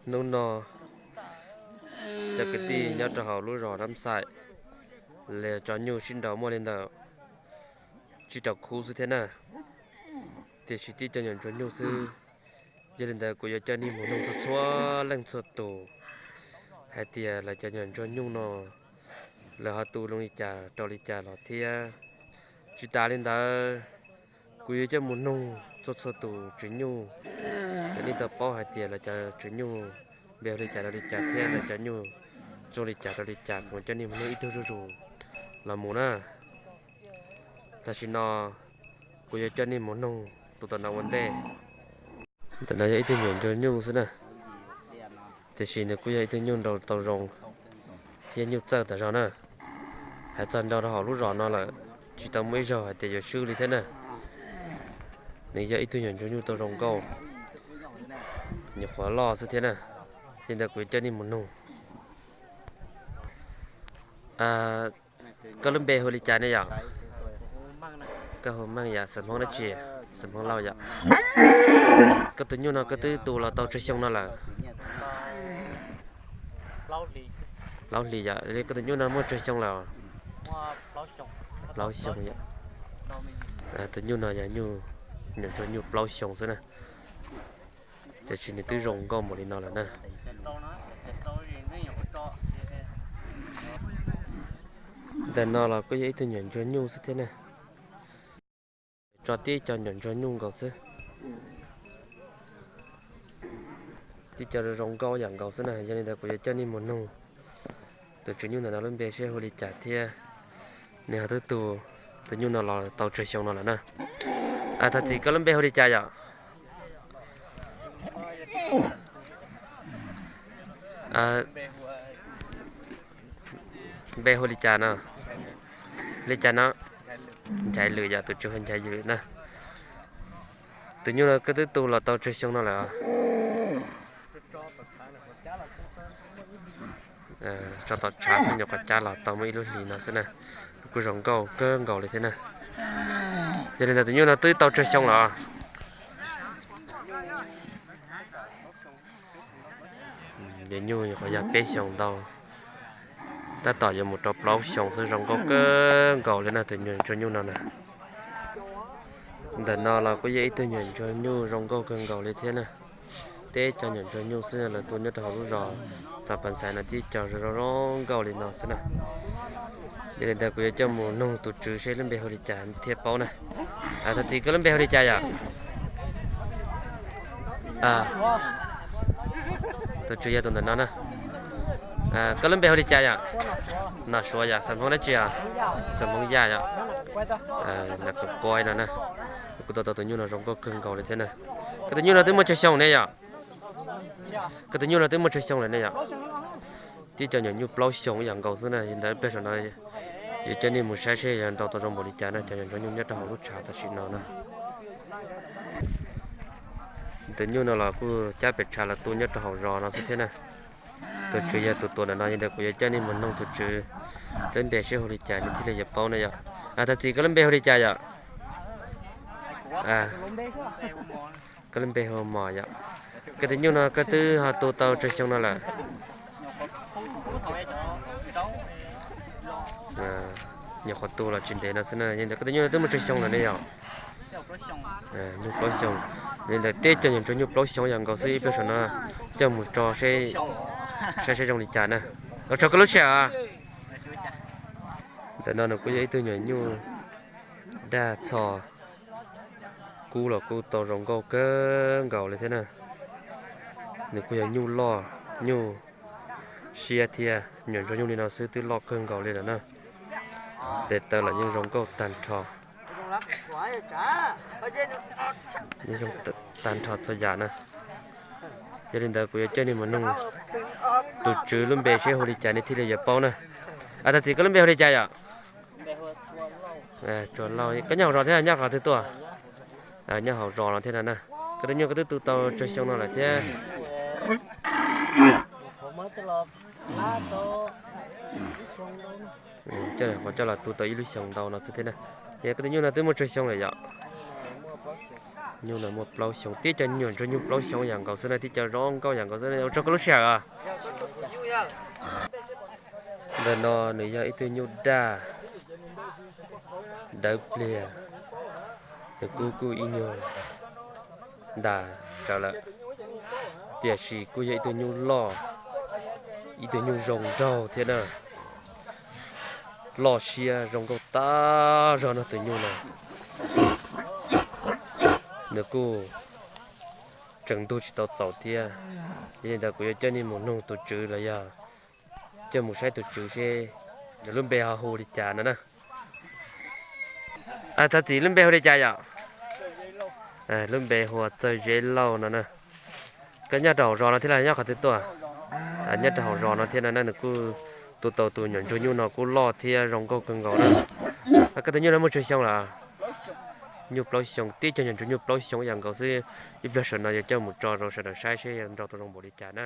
Hnub no cov kwv tij nyob rau hauv lub zos Nab Xais, lawv cov nyuj sib nraus muaj li ntawm tsib rau khub xwb thiab na, tiam sis tib co nyuam ntsuag nyuj xwb. Yog li ntawd kuv yuav coj nej mus noog txhua txhua leej txhua tus hais tias lawv cov nyuam ntsuag nyuj no lawv ho tu zoo li cas rau li cas los thiab. Tsis tas li ntawd, kuv yuav coj mus noog txhua txhua tus tswv nyuj, kom nej tau paub hais tias lawv cov tswv nyuj npe hu li cas rau li cas thiab lawv cov nyuj zoo li cas rau li cas, kuv coj nej mus noog ib tug zuj zus los mus na. Tam sim no kuv yuav coj nej mus noog tus tom no ua ntej. Ntawm no yog ib tug nyuam ntsuag nyuj xwb na, tiam sis nws kuj yog ib tug nyuj nraus tau zoo thiab nyuj txawj tas zog na. Hais txog nraus rau hauv lub zos no lawm, tsis tau muaj ib zaug hais tias yuav swb li thiab na. Nws yog ib tug nyuam ntsuag nyuj tau zoo nkauj, nyuam qhuav loj xwb thiab na. Li ntawd kuv yuav coj nej mus noog. Koj lub npe hu li cas ne yom? Koj hu Meej yom, xeem Hmoob dab tsi? Xeem Hmoob Lauj yom. Koj tus nyuj no koj twb tu los tau tsawg xyoo no lawm? Plaub hlis yom, koj tus nyuj no muaj tsawg xyoo lawm? Plaub xyoo yom. Tus nyuj no yog nyuj, nyuam ntsuag nyuj plaub xyoo xwb na. Tiam sis nws twb zoo nkauj npaum li no lawm na. Ntawm no los kuj yog ib tug nyuam ntsuag nyuj xwb thiab na. Tso tib co nyuam ntsuag nyuj nkaus xwb. Tib co zoo nkauj yam nkaus xwb na. Yog li ntawd kuv yuav coj nej mus noog tus tswv nyuj ntawm no lub npe seb hu li cas thiab nws ho twb tu tus nyuj no los tau tsawg xyoo no lawm na. Thov txim, koj lub npe hu li cas yom? Npe hu li cas no? Li cas no? Nchaiv Lwm yom, tus tswv hu Nchaiv Lwm na. Tus nyuj no koj twb tu los tau tsawg xyoo no lawm? Tso tom tshav xwb, nyuam qhuav cab los tau muaj ib lub hlis no xwb na. Kuj zoo nkauj kawg nkaus li thiab na. Yog li ntawd tus nyuj no twb tau tsawg xyoo lawm? Nyuj nyuam qhuav yog peb xyoos ntau, tab tom yuav mus rau plaub xyoos xwb, zoo nkauj kawg nkaus li na tus nyuam ntsuag nyuj no na. Ntawm no los kuj yog ib tug nyuam ntsuag nyuj zoo nkauj kawg nkaus li thiab na. Tib co nyuam ntsuag nyuj xwb, lawv tu nyob rau hauv lub zos Xas Pas Xais no tib co zoo zoo nkauj li no xwb na. Yog li ntawd kuv yuav coj mus noog tus tswv seb lub npe hu li cas thiaj paub na. Thov txim, koj lub npe hu li cas yom? Tus tswv yog tus ntawm no na. Koj lub npe hu li cas yom? Nom Suav yom, xeem Hmoob dab tsi os? Xeem Hmoob Yaj yom. Nom Suav Kuab no na. Kuv tau tau tus nyuj no zoo nkauj kawg nkaus li thiab na. Koj tus nyuj no twb muaj tsawg xyoo ne yom? Koj tus nyuj no twb muaj tsawg xyoo lawm ne yom? Tib co nyuam nyuj plaub xyoos ib yam nkaus xwb na, yog li ntawd pliag saum no yuav coj nej mus saib seb yog nraus tau zoo npaum li cas na, cov nyuam ntsuag nyuj nyob rau hauv lub tshav tam sim no na. Tus nyuj no los kuj cab pem tshav los tu nyob rau hauv zos no xwb thiab na. Tus tswv yog tus tuam ntawm no, yog li ntawd kuv yuav coj nej mus noog tus tswv lub npe seb hu li cas nws thiaj li yuav paub na yom. Thov txim, koj lub npe hu li cas yom? Koj lub npe hu Mos yom. Koj tus nyuj no koj twb ho tu tau tsawg xyoo no lawm? Nyuam qhuav tu los tsis ntev no xwb na, yog li ntawd koj tus nyuj no twb muaj tsawg xyoo lawm ne yom? Nyuj plaub xyoos. Yog li ntawd tib co nyuam ntsuag nyuj plaub xyoos yam nkaus xwb, ib pliag saum no coj mus tso saib seb zoo li cas na. Los tso koj lub sij hawm. Ntawm no nws kuj yog ib tug nyuam nyuj dag txho, kub los kuj tau zoo nkauj kawg nkaus li thiab na. Nws kuj yog nyuj loj, nyuj siab thiab, nyuam ntsuag nyuj li no xwb twb loj kawg nkaus li lawm na. Tes taw los yeej zoo nkauj tag nrho, yeej zoo tag nrho txhua yam na. Yog li ntawd kuv yuav coj nej mus noog tus tswv lub npe seb hu li cas nej thiaj li yuav paub na. Thov txim, koj lub npe hu li cas yom? Tsuas Lauj. Koj nyob hauv zos thiab nyob qhov twg tuaj? Nyob hauv zos no thiab no na. Koj tus nyuj koj twb tu tau tsawg xyoo no lawm thiab? Coj los tu tau ib lub xyoos ntau no xwb thiab na. Yog koj tus nyuj no twb muaj tsawg xyoo lawm yom? Nyuj no muaj plaub xyoos, tib co nyuam ntsuag nyuj plaub xyoos yam nkaus xwb na, tib co zoo nkauj yam nkaus xwb. Ua tsaug koj lub sij hawm os. Ntawm no nws yog ib tug nyuj daj dawb pliag, nws kuj kuj ib nyuag ntas tsawv lawm, tiam sis kuj yog ib tug nyuj loj, ib tug nyuj zoo nraug thiab na. Loj siab zoo nkauj tag zog no tus nyuj no. Nws kuj tseem ntug tsis tau txaus thiab. Yog li ntawd kuv yuav coj nej mus nug tus tswv los yog coj mus saib tus tswv seb nws lub npe ho hu li cas no na. Thov txim, lub npe hu li cas yom? Lub npe hu ua Txawj Zeb Lauj no na. Koj nyob rau hauv zos no thiab los nyob qhov twg tuaj? Nyob rau hauv zos no thiab no na. Nws kuj tu tau tus nyuam ntsuag nyuj no kuj loj thiab zoo nkauj kawg nkaus na. Koj tus nyuj no muaj tsawg xyoo lawm? Nyuj plaub xyoos, tib co nyuam ntsuag nyuj plaub xyoos yam nkaus xwb. Ib pliag sawv no yuav coj mus tso rau sawv daws saib seb yuav nrau tau zoo npaum li cas na.